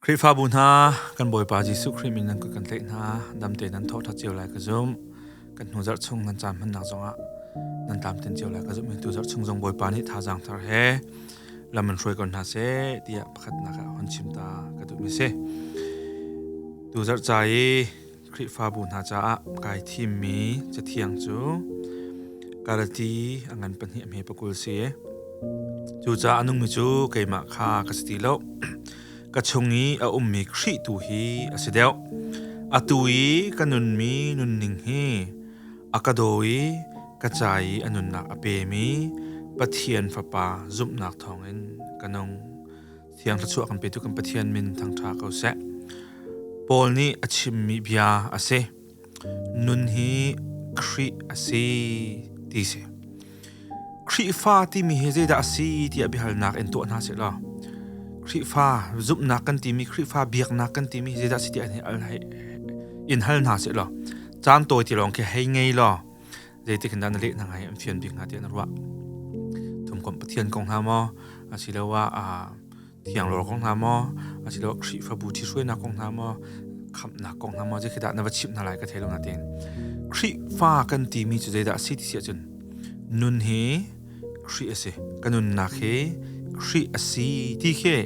Khrihfabu hna, kan Bawipa Jesuh Khrih min nan kut kan tlaih hna. Damte nan thawh ṭhat cio lai ka zumh. Kan hnu zarh chung nan caan hmannak zongah nan tlamtlin cio lai ka zumh. Tu zarh chung zong Bawipa nih thazaang thar he lam in hruai ko hna seh tiah pakhatnak ah hon chim ta ka duhmi si. Tu zarh ca i Khrihfabu hna caah kai thimmi cathiang cu Galati a ngan pahnih a hme pakul si. Cucaah a nungmi cu keimah kha ka si ti lo. Ka chung i a ummi Khrih tu hi a si deuh. Atu i ka nunmi nunning hi a ka daw i ka ca i a nunnak a pemi Pathian Fapa zumhnak thawngin ka nung. Thiang thluachuah kan petu kan Pathian min thangṭha ko seh. Paul nih a chimmi bia a si. Nun hi Khrih a si ti si. Khrihfa timi hi zeidah a si tiah biahalnak in tuah hna seh law Khrihfa zumhnak kan timi Khrihfa biaknak kan timi hi zeidah a si tiah in hal hna seh law caan tawi ti lawng khi hei ngei law zeitik in dah na leh hna ngai an fian bik hnga tiah na ruah thumkomh Pathian kong hna maw asiloah thianglawr kong hna maw asiloah Khrihfabu ṭhihruainak kong hna maw khamhnak kong hna maw zeikhih dah na va chimh hna lai ka thei lo nain Khrihfa kan timi cu zeidah a si ti si ahcun nun hi Khrih a si ka nunnak hi Khrih a si ti khi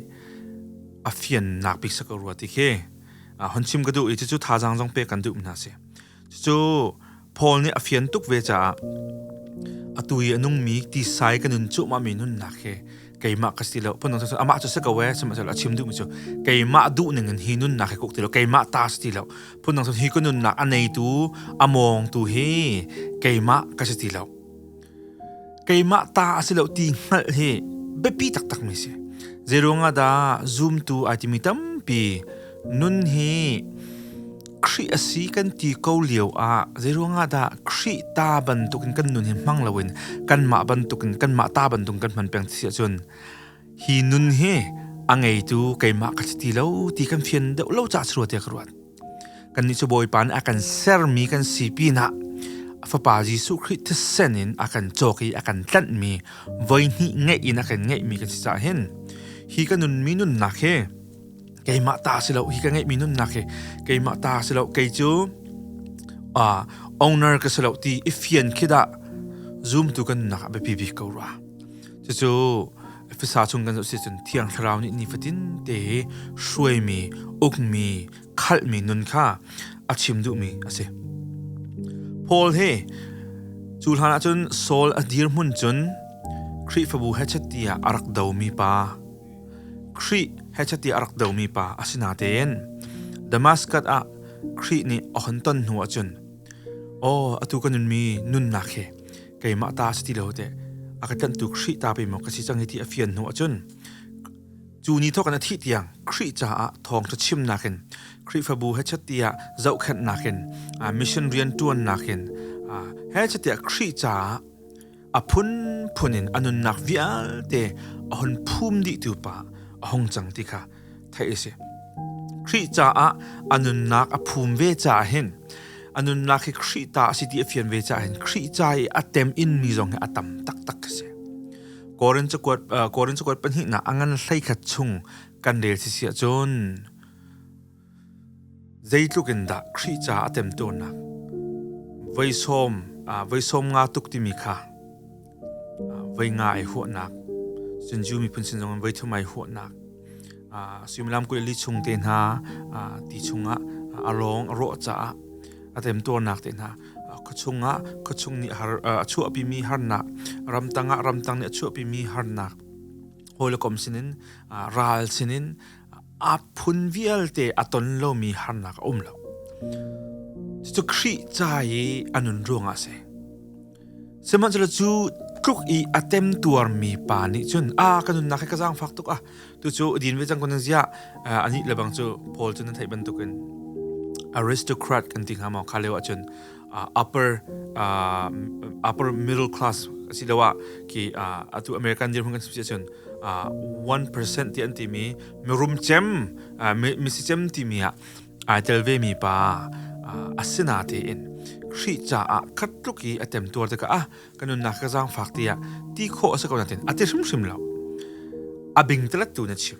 a fiannak bik sa ko rua ti khi hon chim ka duh i cucu thazaang zong pek kan duh hna si Cucu Paul nih a fian tuk ve caah atu i a nungmi tisai ka nun cuahmahmi nunnak hi keimah ka si lo phundang cun amah cu si ko ee sihmanhsehlaw a chim duhmi cu keimah duh ning in hi nunnak hi kuk ti lo keimah ta si ti lo phundang cun hi ka nunnak a neitu a mawngtu hi keimah ka si ti lo keimah ta a si lo ti hngalh hi biapi taktak mi si zeiruangah dah zumtu ai timi tampi nun hi Khrih a si kan ti ko lio ah zeiruangah dah Khrih ta bantukin kan nun hi hmang loin kanmah bantukin kanmah ta bantukin kan hman peng si ahcun hi nun hi a ngeitu keimah ka si ti lo ti kan fian deuh lo caah si rua tiah ka ruat. Kannih cu Bawipa nih a kan sermi kan si pinah a Fapa Jesuh Khrih thisen in a kan cawk i a kan tlanhmi voihnih ngeih in a kan ngeihmi kan si caah hin hi ka nunmi nunnak hi keimah ta si lo hi ka ngeihmi nunnak hi keimah ta si lo kei cu owner ka si lo ti i fian khi dah zoom tu kan nunnak ah biapi bik ko rua cucu Efesa chung kan zoh si cun thiang thlarau nih nifatin te hruaimi ukmi khalhmi nun kha a chim duhmi a si Paul he cu hlan ah cun Saul a dirhmun cun Khrihfabu hechet tiah a rak domi pa Khrih hechet a rak domi pa a si natein Damascus ah Khrih nih a hon ton hnu ahcun aw atu ka nunmi nunnak hi keimah ta si ti lo te a ka tlanhtu Khrih ta pe maw ka si cang hi ti a fian hnu ahcun cu ni thawk in a thih tiang Khrih caah thawngṭha chimnak in Khrihfabu hechet tiah zohkhenhnak in mission rian ṭuannak in hechet tiah Khrih caah a phunphun in a nunnak vialte a hun phum dihtu pa a hung cang ti kha theih a si. Khrih caah a nunnak a phum ve caah hin a nunnak hi Khrih ta a si ti a fian ve caah hin Khrih ca i a tem in mi zong hi a tam taktak a si. Korin cakuat Korin cakuat pahnihnak a ngan hleikhat chung kan rel si si ahcun Zeitluk in dah Khrih caah a temtuarnak voi sawm voi sawm nga tuk timi kha voi nga ai huahnak cun Jew miphun sin zongin voi thum ai huahnak suimilam 22 chung te hna ti chungah a lawng a rawh caah a temtuarnak te hna khuachung ah khuachung nih har a chuahpimi harnak ramtang ah ramtang nih a chuahpimi harnak hawikom sinin ral sinin a phun vialte a ton lomi harnak a um lo. Cucu Khrih ca i a nun ruangah a si. Sihmanhsehlaw cu tluk i a temtuarmi pa nih cun a ka nunnak hi ka zaangfak tuk ah tucu din ve cang kun ziah anih le bang cu Paul cu nan theih bantukin aristocrat kan ti hnga maw kha lio ahcun upper upper middle class asiloah khi atu American dirhmun kan si ahcun 1% ti an timi mirum cem misi cem timi ah ai tel ve mi pa asina tein Khrih caah khat tluk i a temtuar tikah ah ka nunnak ka zaangfak tiah ti khawh a si ko nain a ti hrimhrim lo a bing talat tu na chim.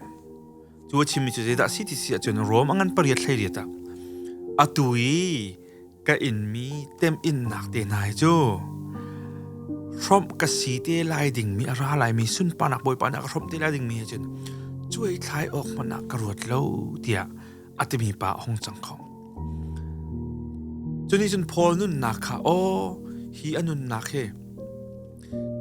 Cu a chimmi cu zeidah a si ti si ahcun Rom a ngan pariat hleiriat ah atu i ka inmi temhinnak te hna hi cu hrawmh ka si te lai dingmi a ra laimi sunparnak Bawipa nih a ka hrawmh te lai dingmi he cun cuai thlai awk hmanh ah ka ruat lo tiah a timi pa a hung cang kho. Cu nih cun Paul nunnak kha aw hi a nunnak hi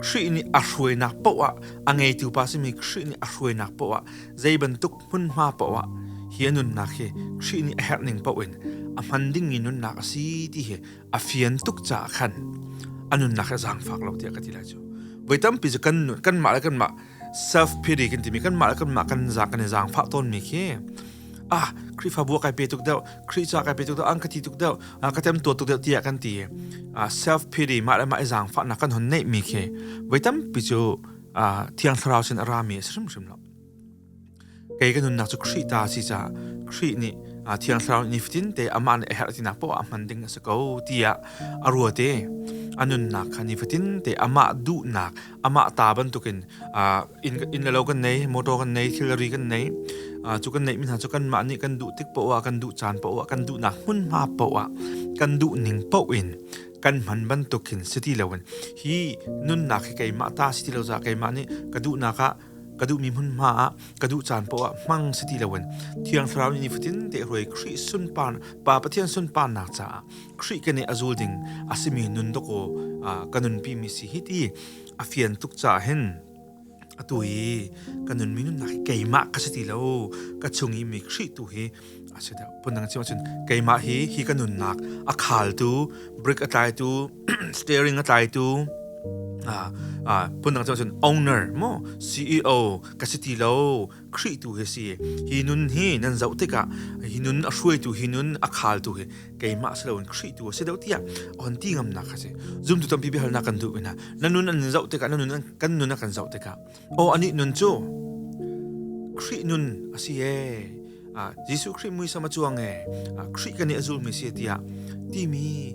Khrih nih a hruainak paoh ah a ngeitu pa simi Khrih nih a hruainak paoh ah zei bantuk hmunhma paoh ah hi a nunnak hi Khrih nih a herh ning paoh in a hman dingmi nunnak a si ti hi a fian tuk caah khan a nunnak hi a zaangfak lo tiah ka ti lai cu. Voi tampi cu kan kanmah le kanmah self pity kan timi kanmah le kanmah kan zaang kan i zaangfah tawnmi khi ah Khrihfabu ah kai pe tuk deuh Khrih ca kai pe tuk deuh an ka ti tuk deuh ka tem tuah tuk deuh tiah kan ti self pity mah le mah i zaangfahnak kan hon neihmi khi voi tampi cu thiang thlarau sin a rami a si hrimhrim lo kei ka nunnak cu Khrih ta si caah Khrih nih thiang thlarau nifatin te amah nih a herh tinak poah a hman ding a si ko tiah a ruat i a nunnak kha nifatin te amah duhnak amah ta bantukin inn le lo kan nei motor kan nei thilri kan nei cu kan neihmi hna cu kanmah nih kan duh tik poah kan duh caan poah kan duhnak hmunhma poah kan duh ning poh in kan hman bantukin si ti loin hi nunnak hi keimah ta si ti lo caah keimah nih ka duhnak ah ka duhmi hmunhma ah ka duh caan poah ah hmang si ti loin Thiang Thlarau nih nifatin te hruai Khrih sunpar Pa Pathian sunparnak caah Khrih kan i a zul ding a simi nun dawkaw ka nunpi mi si hi ti a fian tuk caah hin atu hi ka nunmi nunnak hi keimah ka si ti lo ka chung i mi Khrih tu hi a si deuh phundang chim ahcun keimah hi hi ka nunnak a khaltu brake a tlaitu steering a tlaitu phundang chim ahcun owner mo CEO ka si ti lo Khrih tu hi si hi nun hi nan zoh tikah hi nun a hruaitu hi nun a khaltu hi keimah si loin Khrih tu a si deuh tiah on ti ngamnak kha si zumtu tampi biahalnak kan duh ina na nun an zoh tikah na nun kan nun a kan zoh tikah o anih nun cu Khrih nun a si e Jesuh Khrih muisam a cuang e Khrih kan i a zulmi si tiah timi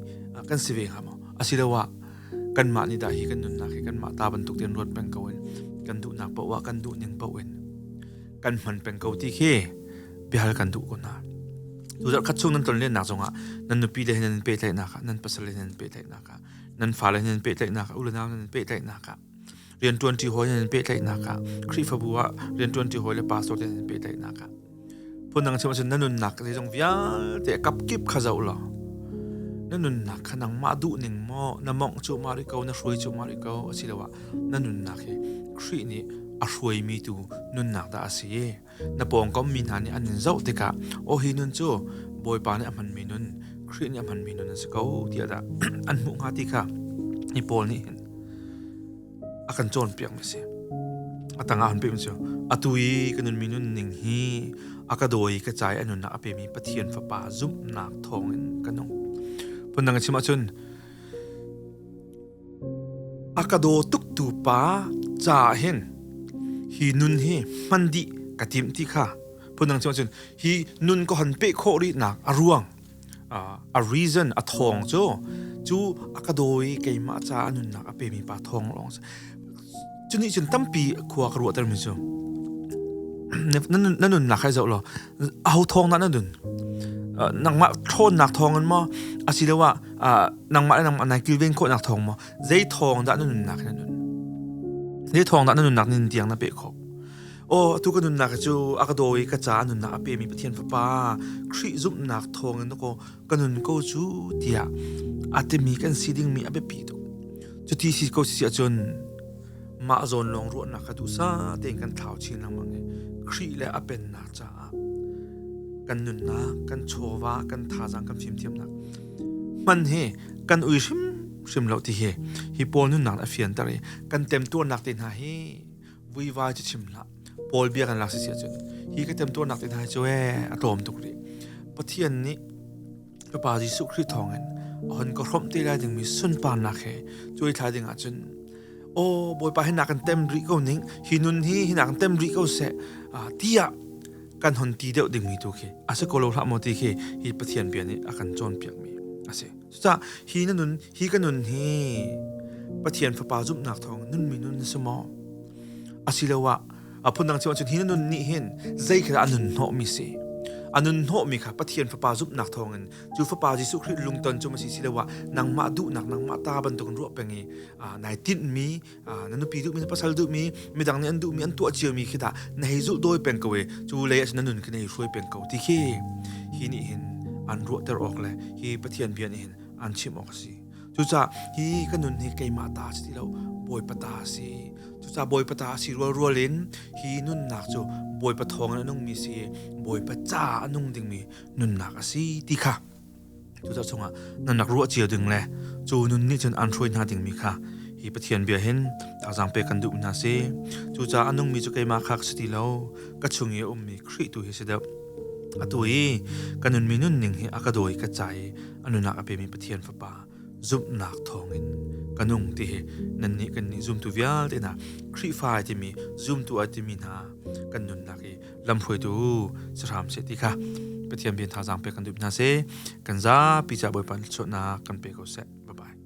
kan si ve hnga maw asiloah kanmah nih dah hi kan nunnak hi kanmah ta bantuk tein ruat peng ko in kan duhnak paoh ah kan duh ning paoh in kan hman peng ko ti khi biahal kan duh ko hna. Tu zarh khat chung nan tonlennak zongah nan nupi le nan pehtlaihnak ah nan pasal le nan pehtlaihnak ah nan fale nan pehtlaihnak ah u le nau nan pehtlaihnak ah rianṭuanṭi hawi nan pehtlaihnak ah Khrihfabu ah rianṭuanṭi hawi le pastor te nan pehtlaihnak ah phundang chim ahcun na nunnak zeizong vialte kapkip kha zoh law na nunnak kha nangmah duh ning maw na mongh cu ma rih ko na hruai cu ma rih ko asiloah na nunnak hi Khrih nih a hruaimi tu nunnak dah a si na pawngkam mi hna nih an in zoh tikah aw hi nun cu Bawipa nih a hmanmi nun Khrih nih a hmanmi nun a si ko tiah dah an hmuh hnga ti kha hi Paul nih hin a kan cawnpiak mi si a tangah hun pemi cu atu i ka nunmi nunning hi a ka dawi ka cai a nunnak a pemi Pathian fapa zumhnak thawngin ka nung phundang chim ahcun A ka daw tuktu pa caah hin hi nun hi hman dih ka timh ti kha phundang chim ahcun hi nun ka hon peh khawh rihnak a ruang a reason a thawng cu cu a ka daw i keimah ca a nunnak a pemi pa thawng lawng cu nih cun tampi khua ka ruahtermi cu na nunnak hai zoh law aho thawng dah na nun nangmah ṭhawnnak thawng in maw asiloah nangmah le nangmah nai kilven khawhnak thawng maw zei thawng dah na nunnak na nun zei thawng dah na nunnak nin tiang na peh khawh aw atu ka nunnak cu a ka dawi ka ca nunnak a pemi Pathian fapa Khrih zumhnak thawng in ko ka nun ko cu tiah a timi kan si dingmi a biapi tuk cuti si ko si ahcun mah zawn lawng ruahnak kha duhsah tein kan thlau chin lengmang i Khrih le a pennak caah kan nunnak kan chawva kan thazaang kan fimthiamnak hman hi kan ui hrimhrim lo ti hi hi Paul nunnak a fianter i kan temtuarnak te hna hi vuivai cu chim hlah Paul bia kan lak si ahcun hi ka temtuarnak te hna hi cu ee a tlawm tuk rih Pathian nih Fapa Jesuh Khrih thawngin a hon ka hrawmh te lai dingmi sunparnak he cuai thla ding ahcun aw Bawipa hi na kan tem rih ko ning hi nun hi hi na kan tem rih ko seh tiah kan hon ti deuh dingmi tu khi a si ko lo hlah maw ti khi hi Pathian bia nih a kan cawnpiakmi a si. Cucaah hi na nun hi ka nun hi Pathian Fapa zumhnak thawng nunmi nun na si maw? Asiloah A phundang chim ahcun hi na nun nih hin zei khi dah a nun hnawhmi si? A nun hnawhmi kha Pathian Fapa zumhnak thawngin cu Fapa Jesuh Khrih lungton cu ma si siloah nangmah duhnak nangmah ta bantukin ruah peng i nai tinhmi na nupi duhmi na pasal duhmi midang nih an duhmi an tuah ciomi khi dah na hei zulh dawi peng ko i cu lei ah cun na nun khi na hei hruai peng ko ti khi hi nih hin an ruahter awk le hi Pathian bia nih hin an chimh awk a si. Cucaah hi ka nun hi keimah ta si ti lo Bawipa ta a si. Cucaah Bawipa ta a si rualrual in hi nunnak cu Bawipa thawng in a nungmi si i Bawipa ca a nung dingmi nunnak a si ti kha cucaah chungah nan rak ruah cio ding le cu nun nih cun an hruai hna dingmi kha hi Pathian bia hin thazaang pek kan duh hna si. Cucaah a nungmi cu keimah kha ka si ti lo, ka chung i a ummi Khrih tu hi si deuh. Atu i ka nunmi nunning hi a ka dawi ka ca i a nunak a pemi Pathian Fapa zumhnak thawngin ka nung ti hi nannih kannih zumtu vialte hna Khrihfa ai timi zumtu ai timi hna kan nunnak i lamhruaitu si hram seh ti kha Pathian bia thazaang pek kan duh hna seh. Kan zapi ca Bawipa chuahnak kan pe ko seh. Bye bye.